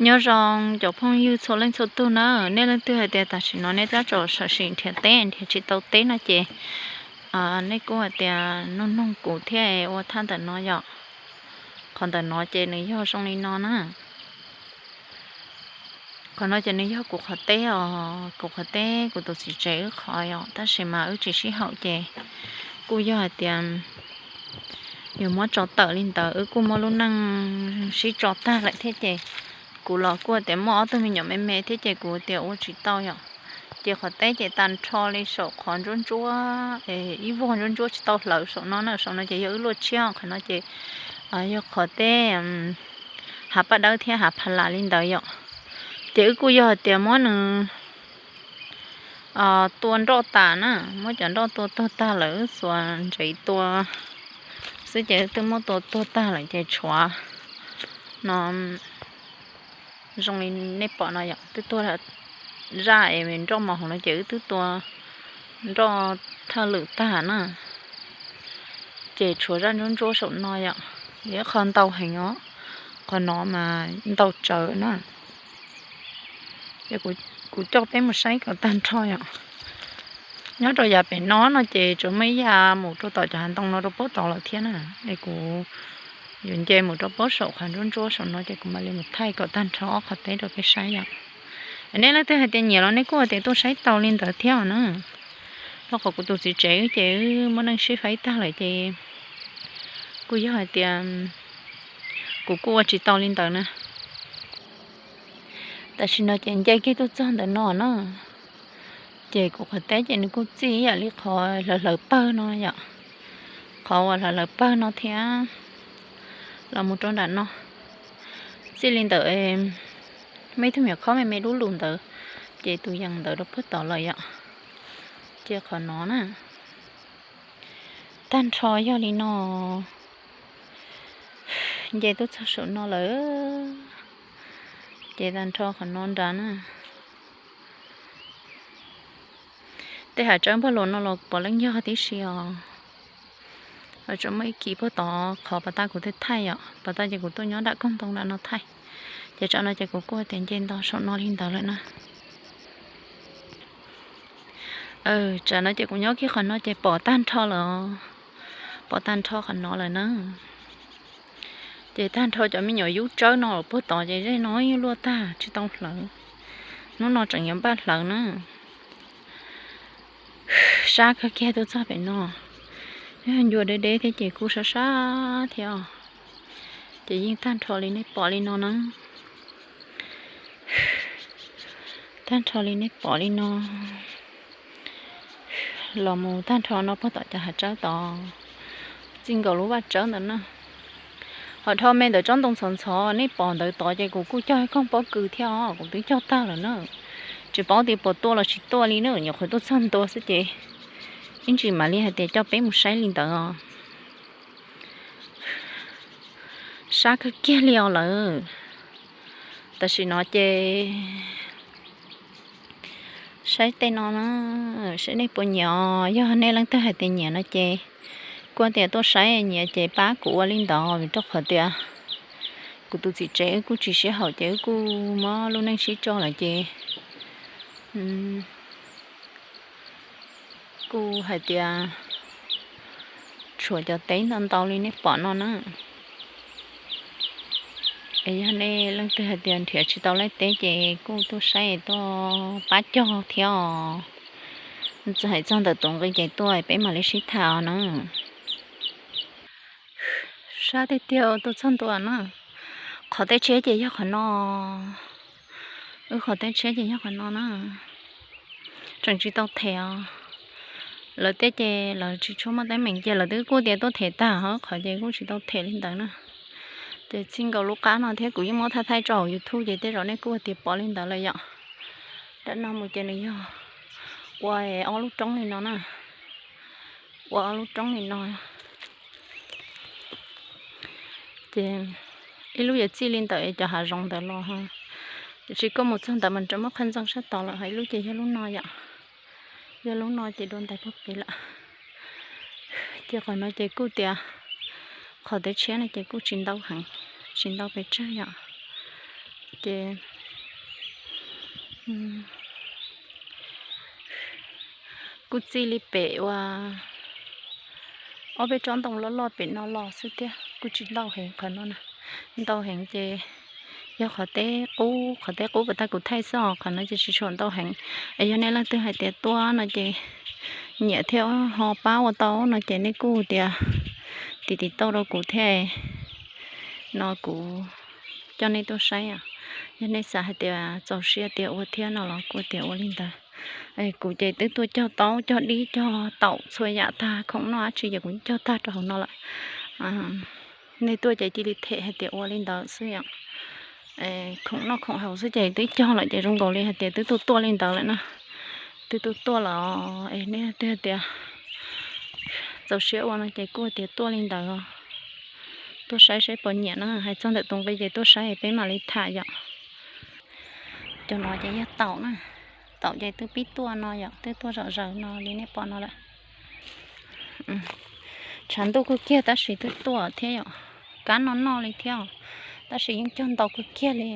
Nyob zoo cov phooj ywg txhua leej txhua tug na, nej leej twg hais tias tam sim no nej tab tom sam sim nrhiav teb nrhiav tsis tau teb no ces nej kuj hais tias nug nug kuv thiab ua thaj ntawm no yom. Qhov ntawm no ces nws yog zoo li no na. Qhov no ces nws yog kuv qhov teb os, kuv qhov teb kuv tus txiv tsev wb qhov yom, tab sis mas wb tsis sib haum ces kuj yog hais tias yuav muab tso tawm li ntawd, wb kuj muab lub neej sib tso tag lawm thiab ces kuv los kuj tias muaj ob tug me nyuam me me thiab ces kuv tias ua tsis tau yom. Ces qhov teb ces tag nrho li saum qhov ntsuab ntsuab, ib vog ntsuab ntsuab tsis tau hlawv saum no na, saum no ces yog wb luaj tshiab, qhov no ces yog qhov teb hav paj dawb thiab hav pha las li ntawd yom. Ces wb kuj yog hais tias muab nws tua nroj tas na, muab cov nroj tua tuag tag lawm, wb xuas ntsev tua xwb ces wb twb muab tua tuag tag lawm ces tshuav no zoo li nej pom no yom, twb tuag zaj es nroj mos hauv no ces wb twb tua nroj thawj lwm tag na. Ces tshuav zaj ntsuab ntsuab saum no yom, yog qhov ntau heev os, qhov no mas ntau tsawv na. Ces kuv coj peb mus saib kom tag nrho yom. Nyob rau yav pem no no ces tsuas muaj ib yav mus rau tom cov hav ntoo no rau pob tod lawm thiab na. Es kuv yuav nce mus rau pob saum qhov ntsuab ntsuab saum no ces kuv mam li mus thaij kom tag nrho ob qhov teb rau peb saib yom. Nej leej twg hais tias nyiam los nej kuj hais tias tuaj saib tau li ntawd thiab os na. Rau qhov kuv tus txiv tsev wb ces wb muaj neej sib faib tag lawm ces kuj yog hais tias kuv kuj ua tsis tau li ntawd na. Tam sim no ces nce kiag tuaj txog ntawm no na, ces kuv qhov teb ces nws kuj txij ib yam li qhov hlawv hlawv pawg no yom, qhov uas hlawv hlawv pawg no thiab los mus rau nram no, txij li ntawm muaj ib tug me nyuam khob me me dub lug ntawd, ces tus yees ntawd rau puag tod lawm yom. Ces qhov no na, tag nrho yog li no, nce tuaj txog saum no lawm, ces tag nrho qhov no nrad na. Tej hav tsawb npog luas no los puav leej yog tib si os. Tsuas muaj ib kis puag tod qhov pas tag kuv twb thaij yom, pas tag ces kuv tuaj nyob nram koog ntoo nram no thaij. Ces tsam no ces kuv kuj tias nce nto saum no li ntawd lawm na. Tsam no ces kuv nyob kiag qhov no ces pom tag nrho lawm, pom tag nrho qhov no lawm na. Ces tag nrho cov me nyuam yub tsawb no los puag tod ces zej no yeej luaj tag tsis tau hlawv. Hnub no tseem yuav npaj hlawv na. Sab kawg kiag tuaj txog pem no, yog ncua deb deb thiab ces kuj sab sab thiab os. Ces yeej tag nrho li nej pom li no na. Tag nrho li nej pom li no. Los mus tag nrho no puag tom cov hav tsawb tod, txij nkaus lub vaj tsawb ntawd na. Ho dhau me ntawm tsob ntoo ntxhov ntxhov nej pom ntawd tod ces kuv kuj cog ib koog pob kws thiab os, kuv twb cog tag lawm na. Tsis paub tias puas tuaj los tsis tuaj li na, nyuam qhuav tuaj txog ntua xwb ces ib ntsis mam li hais tias coj peb mus saib li ntawd os. Sab kawg kiag li os lawm. Tam sim no ces saib tej no na, saib nej puas nyiam os. Yog nej leej twg hais tias nyiam no ces kuj tias tuaj saib, nyiam ces pab kuv ua li ntawd vim rau qhov tias kuv tus txiv tsev wb kuj tsis sib haum ces wb kuj muab lub neej sib tso lawm ces kuj hais tias tshuav cov teb ntau ntau li nej pom no na. Es yog nej leej twg hais tias nrhiav tsis tau laj teb ces kuj tuaj saib tuaj pab cog thiab os. Txawm hais txog ntawm tus nqi ces tuaj peb mam li sib tham os na. Sab tiag tiag tuaj txog ntua na. Qhov teb tshiab ces yog qhov no. Wb qhov teb tshiab ces yog qhov no na. Tseem tsis tau them os. Lawv tej ces lawv tsis tshua muaj teeb meem ces lawv twb kuj tias tuaj them tag, ho qhov ces kuj tsis tau them li ntawd na. Ces txij nkaus lub qab no thiab kuv yeej muab thaij thaij tso hauv YouTube ces tej zaum nej kuj tias pom li ntawd lawm yom. Nram no mus ces nws yog ua ob lub roob li no na. Ua ob lub roob li no. Ces ib lub yuav txij li ntawm cov hav zoov ntawd los, tiam sis koj mus txog ntawd mas rov muab qhov ntxeev sab tod lawm, ho ib lub ces yog lub no yom. Yog lub no ces dua ntais puag pem lawm. Ces qhov no ces kuj tias qhov teb tshiab no ces kuj tsis ntau heev, tsis ntau pes tsawg yom. Ces kuj txij li pem ua ob peb tsob ntoo loj loj pem no los xwb thiab, kuj tsis ntau heev qhov no na. Ntau heev ces yog qhov teb qub, qhov teb qub puas tag kuv thaij xwb os, qhov no ces tsis tshua ntau heev. Es yog nej leej twg hais tias tuaj no ces nyiam thiab ho pab ua tau no ces nej kuj tias tim tim tauj rau kuv thiab no kuv coj nej tuaj saib os. Yog nej xav hais tias txaus siab tias ua thiab no los kuj tias ua li ntawd. Kuv ces twb tuaj cog taub cog dib cog taum txhua yam tag, khoom noj dab tsi ces kuv cog tag rau hauv no lawm. Nej tuaj ces cia li them hais tias ua li ntawd xwb yom. Khoom noj khoom haus xwb ces twb cog lawm ces zoo nkaus li hais tias twb tuaj tuaj li ntawd lawm na. Twb tuaj tuaj los es nej twb tias txaus siab ua no ces kuj tias tuaj li ntawd. Tuaj saib saib puas nyiam na, hais txog ntawm tus nqi ces tuaj saib peb mam li tham yom. Cov no ces yog taum na, taum ces twb pib tuaj no yom, twb tuaj zom zaws no li nej pom no lawm. Tshav ntuj kawg kiag tab sis twb tuaj thiab yom, kab no noj li thiab, tab sis yeej cog ntau kawg kiag li.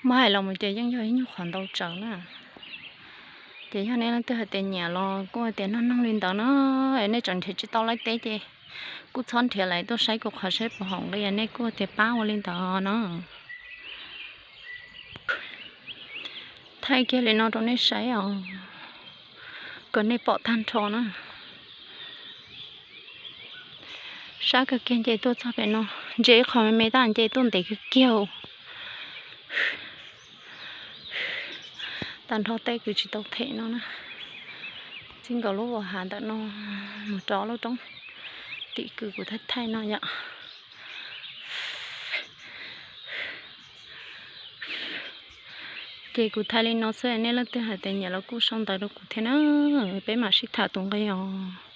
Muab hais los mus ces yeej yog ib nyuag qhov ntau tsawv na. Ces yog nej leej twg hais tias nyiam los kuj tias noj noog li ntawd na, nej tseem nrhiav tsis tau laib teb ces kuj txhob nrhiav lawm, tuaj saib kuv qhov saib puas haum nqi nej kuj tias pab ua li ntawd no. Thaij kiag li no rau nej saib os, kom nej pom tag nrho na. Sab kawg kiag nce tuaj txog pem no, ntsia ib qho me me tab nce tuaj ntev kawg kiag. Tag nrho tej kws tsis tau them no na, txij nkaus lub vos hav ntawm no mus rau lub roob tim kws kuv thaij thaij no yom. Ces kuv thaij li no xwb, nej leej twg hais tias nyiam los kuj sau ntawv rau kuv thiab na, peb mam sib tham tus nqi os.